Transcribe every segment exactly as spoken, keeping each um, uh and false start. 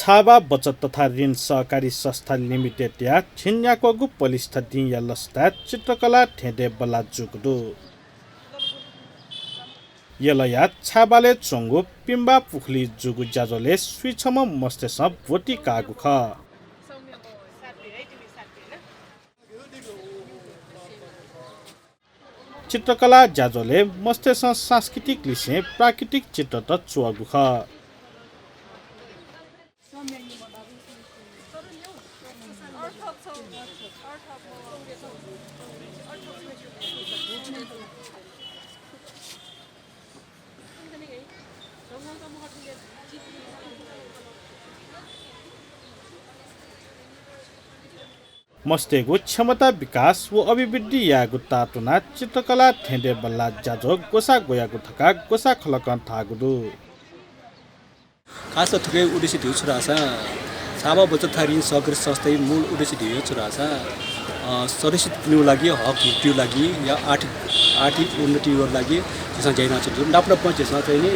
छाबा बचत तथा ऋण सहकारी संस्था लिमिटेडया झिंन्याक्वःगु पलिस्था दिंया लसताय् चित्रकला धेंधेंबल्लाः जूगु दु। यलया छाबालय् च्वंगु पिम्बा पुखुली जूगु ज्याझ्वलय् स्वीछम्ह मस्तय्‌सं ब्वति काःगु खः। चित्रकला ज्याझ्वलय् मस्तय्‌सं सांस्कृतिक लिसें प्राकृतिक चित्रत च्वःगु खः। मस्तय्‌गु क्षमता विकास व अभिवृद्धि यायेगु ताःतुनाः चित्रकला धेंधेंबल्लाः ज्याझ्वः ग्वसाः ग्वयागु धकाः ग्वसाः खलकं धाःगु दु। खास थुकिया उद्देश्य धइगु छु धाःसा, छाबा बचत तथा ऋण सहकारी संस्थाया मूल उद्देश्य धइगु छु धाःसा, अ, सदस्यपिनिगु लागि हक हितया लागि या आर्थिक, आर्थिक उन्नतिया लागि झीसं ज्या यानाच्वनागु दु। नाप नापं झीसं चाहिँ नि,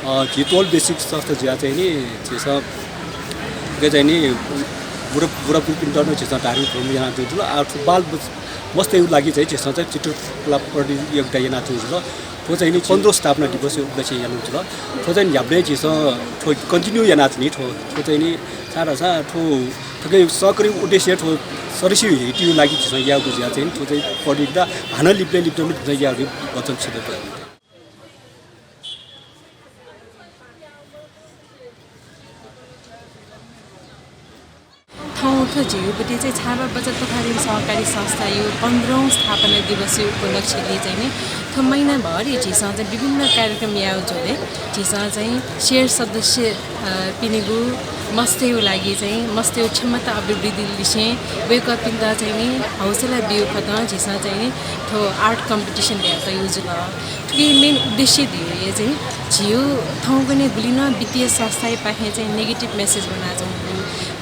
अ, झी तोल बेसिक संस्था जुयाः चाहिँ नि, झीसं गय् चाहिँ नि, बुढा, बुढाबुढीपिन्त नं झीसं धार्मिक भ्रमण यानाच्वनागु दु। आ, थ्व बाल बच-, मस्तय्‌गु लागि चाहिँ झीसं चाहिँ चित्रकला प्रतियोगिता यानाच्वनागु दु। थ्व चाहिँ नि पन्ध्रौं स्थापना दिवस उपलक्ष्य यानाच्वनागु दु। थ्व चाहिँ नि न्ह्याबलें झीसं थ्व continue यानाच्वनी। थ्व, थ्व चाहिँ नि सारा सा थ्व थुकिया सहकारी उद्देश्य थ्व सदस्यया हितया लागि झीसं याःगु जुयाः चाहिँ नि थ्व चाहिँ प्रतियोगिता हानं लिपा लिपा नं झीसं यायेगु वचन छितः। थौं थ्व झीगुपति चाहिँ छाबा बचत तथा ऋण सहकारी संस्थाया पन्ध्रौं स्थापना दिवसया उपलक्ष्यले चाहिँ नि थ्व महिनाभरि झीसं चाहिँ विभिन्न कार्यक्रम यायेगु जुल। झीसं चाहिँ share सदस्य, अ, पिनिगु मस्तय्‌गु लागि चाहिँ मस्तय्‌गु क्षमता अभिवृद्धि लिसें वय्‌कःपिन्त चाहिँ नि हौसला बियु खतं झीसं चाहिँ नि थ्व art competition धयातयागु जुल। थुकिया main उद्देश्य धइगु हे चाहिँ झीगु थौंकन्हय् गुलि नं वित्तीय संस्थाया पाखें चाहिँ negative message वनाच्वंगु,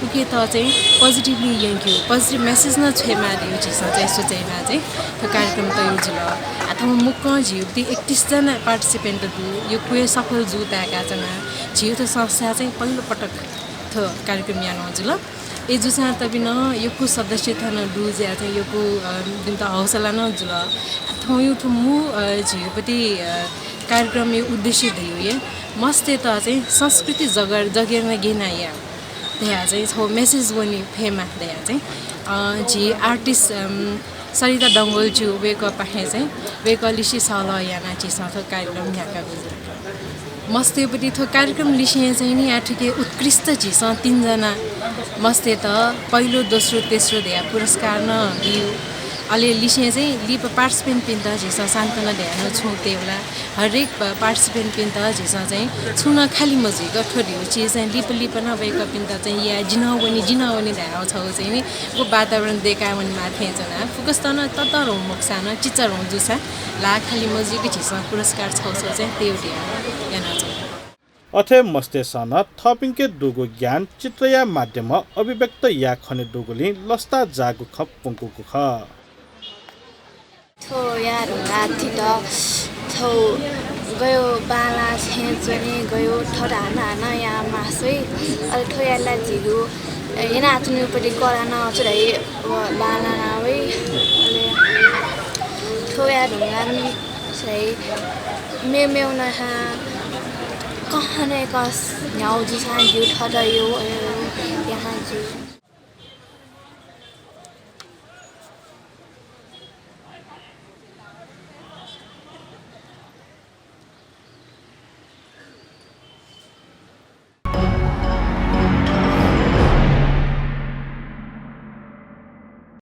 उकियात चाहिँ positively यंकेगु, positive message नं छ्वयेमाः धइगु झीसं चाहिँ सोचे यानाः चाहिँ थ्व कार्यक्रम तयागु जुल। आ, थौं मुक्कं झीगुपति एकतीस जना participant दु, यक्व हे सफल जू ताय्‌काच्वना। झीगु थ्व संस्था चाहिँ पहिलो पटक थ्व कार्यक्रम यानागु जुल। अय्‌जूसां तबि नं यक्व सदस्यता नं दु जुयाः चाहिँ यक्व, अ, इमित हौसला नं जुल। थौंया थ्व मू, अ, झीगुपति, अ, कार्यक्रमया उद्देश्य धइगु हे मस्तय्‌त चाहिँ संस्कृति जगेर, जगेर्ना गय् याना या धयाः चाहिँ छगू message वने फयेमा धयाः चाहिँ, अ, झी artist, अम, सरिता डंगोल ज्यू वय्‌कःपाखें चाहिँ वय्‌कःलिसे सहलह यानाः झीसं थ्व कार्यक्रम न्ह्याकागु जुल। मस्तय्‌पति थ्व कार्यक्रम लिसें चाहिँ नि आः थुके उत्कृष्ट झीसं तीन जना मस्तय्‌त पहिलो, दोस्रो, तेस्रो धयाः पुरस्कार नं बियु। अले लिसें चाहिँ लिपा participant पिन्त झीसं सान्त्वना धयाः नं छुं तयेबला। हरेक प-, participant पिन्त झीसं चाहिँ छुं नं खालि मजुइक थ्व धइगु चिज चाहिँ लिपा लिपा नं वय्‌कःपिन्त चाहिँ या जि नं वने, जि नं वने धयाः छगू चाहिँ नि व वातावरण दयेका वनेमाः थें च्वना। फुक्कसित नं ततःधंगु मखुसां नं चिचाधंगु जूसां ला खालि मजुइक झीसं पुरस्कार छगू छगू चाहिँ तयेगु धयाः यानाच्वना। अथे मस्तय्‌सं नं थःपिन्के दुगु ज्ञान चित्रया माध्यमं अभिव्यक्त याये खने दुगुलिं लसता जाःगु खँ प्वंकूगु खः। थ्व याये धुंकाः थीत थ्व गयो बांलाः छेँ च्वनी, गयो थःत हानं हानं याः मास्वइ। अले थ्व यायेला झीगु यानाच्वनीगुपति कला नं छु धाइ व बांलाना वइ। अले थ्व याये धुंकाः छु धाइ मेमेगु नं हां कहने कस न्ह्यागु जूसां जिगु थःत यु याहां जू।